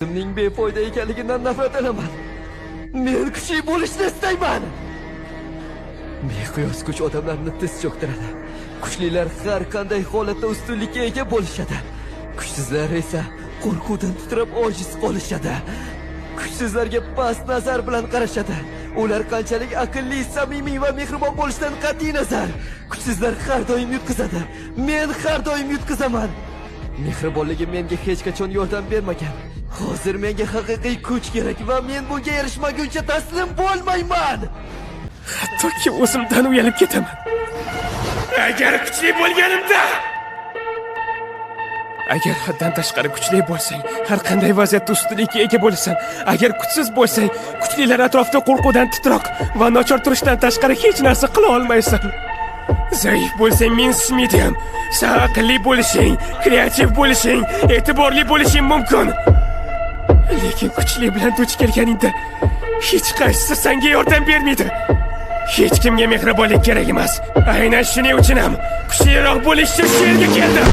O'zimning befoyda ekanligimdan nafratlanaman. Men kuchli bo'lishni istayman. Beqiyos kuch odamlarni tiz cho'ktiradi. Kuchlilar har qanday holatda ustunlikka ega bo'lishadi. Kuchsizlar esa qo'rquvdan titrab ojiz qolishadi. Kuchsizlarga past nazar bilan qarashadi. Ular qanchalik aqlli, samimiy va mehribon bo'lishidan qat'iy nazar, kuchsizlar har doim yutqizadi. Men har doim yutqizaman. Mehribonligim menga hech qachon yordam bermagan. Hozir menga haqiqiy kuch kerak va men bunga erishmaguncha taslim bo'lmayman. Hattoki o'zimdan uyalib ketaman. Agar kuchli bo'lganimda. Agar haddan tashqari kuchli bo'lsang, har qanday vaziyatda ustunlikka ega bo'lasan. Agar kuchsiz bo'lsang, kuchlilar atrofida qo'rquvdan titroq va nochor turishdan tashqari hech narsa qila olmaysan. Zaif bo'lsang, mensimaydi ham. San aqlli bo'lishing, kreativ bo'lishing, e'tiborli bo'lishing mumkin. Lekin kuchli bilan duch kelganingda hech qaysisi senga yordam bermaydi. Hech kimga mehribonlik kerak emas. Aynan shuning uchun ham kuchliroq bo'lish uchun shu yerga keldim.